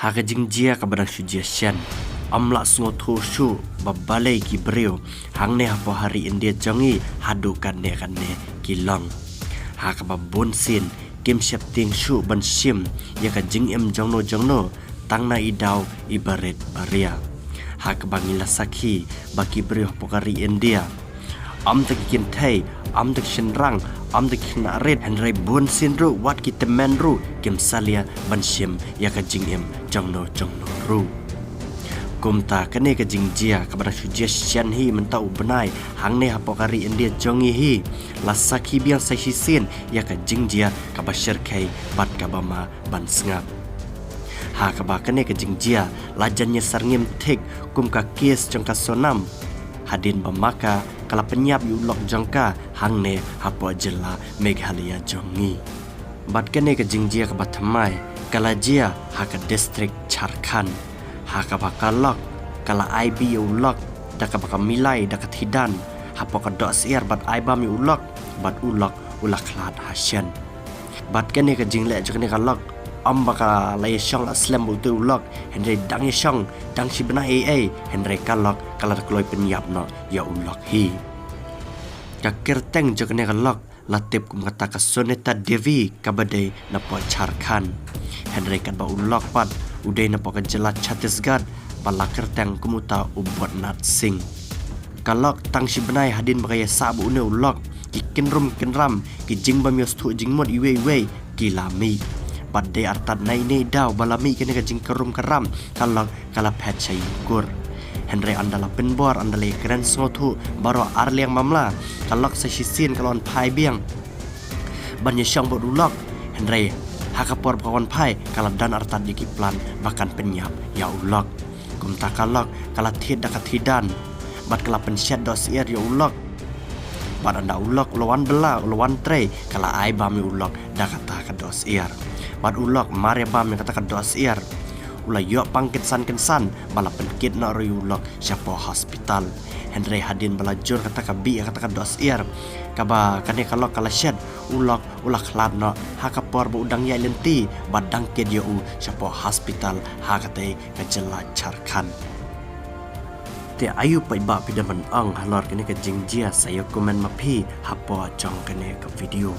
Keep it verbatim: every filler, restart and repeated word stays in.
Ha ka jingjia kaba dang shu jia shen, ym lah sngewthuh shuh ba balei ki briew hangne hapoh ka ri India jong ngi haduh katne katne ki long. Ha kaba bun sien kim sheptieng shuh ban shim ïa ka jingim jongno jongno tang na i daw i barit baria. Ha kaba ngi la sakhi ba ki briew hapoh ka ri India, ym da ki kynthei, ym da ki shynrang, ym da ki khynnah rit, hynrei bun sien ruh wat ki tymmen ruh kim salia ban shim ïa ka jingim jongno jongno ruh. Kumta kane ka jingjia kaba dang shu jia shen hi mynta u bnai hangne hapoh ka ri India jong ngi hi, la sakhi biang sa shisien ïa ka jingjia kaba shyrkhei bad kaba ma ban sngap. Ha kaba kane ka jingjia la jan ïa syrngim thik kum ka kes jong ka Sonam, hadien ba ma ka ka la pynïap ïa u lok jong ka hangne hapoh jylla Meghalaya jong ngi. Bad kane ka jingjia kaba thymmai ka la jia ha ka district Jharkhand, ha kaba ka lok ka la ai bih ïa u lok da kaba ka milai da ka thidan hapoh ka doh syiar bad ai bam ïa u lok, bad u lok u la khlad ha shen. Bad kane ka jingleh jong kane ka lok, ym ba ka la ïa shong la slem bad utei u lok, hynrei dang ïa shong dang shi bnai ei ei, hynrei ka lok ka la da kloi pynïap noh ïa u lok hi. Ka kyrteng jong kane ka lok la tip kum kata ka Sunita Devi kaba dei napoh Jharkhand. Hynrei katba u lok pat u dei napoh ka jylla Chhattisgarh, ba la kyrteng kum uta u Bodnath Singh. Ka lok tang shi bnai hadien ba ka ïa sah bad une u lok, ki kynrum kynram, ki jingbym ïohsngew jingmut iwei iwei ki la mih. Bad dei artat na ine i daw ba la mih kane ka jingkynrum kynram, ka lok ka la phet sha ïing kur. Hynrei ynda la pynbor, ynda la ïa kren sngewthuh baroh ar liang mamla, ka lok sa shisien ka la wan phai biang ban ïa shong bad u lok. Hynrei ha ka por ba ka wan phai ka la don artat ïa ki plan ba kan pynïap ïa u lok. Kumta ka lok ka la thied da ka thidan bad ka la pynshet doh syiar ïa u lok. Bad ynda u lok u la wan bylla, u la wan trei, ka la ai bam ïa u lok da kata ka doh syiar. Bad u lok mar ïa bam ïa kata ka doh syiar, u la ïoh pang kynsan kynsan ba la pynkit noh ruh ïa u lok shapoh hospital. Hynrei hadien ba la jur kata ka bih ïa kata ka doh syiar kaba kane ka lok ka la shet, u lok u la khlad noh ha ka por ba u dang ïaid lynti bad dang kit ïa u shapoh hospital ha katei ka jylla Jharkhand. Te aïu paidbah phi dang ban ong halor kane ka jingjia, sa ïa comment ma phi hapoh jong kane ka video.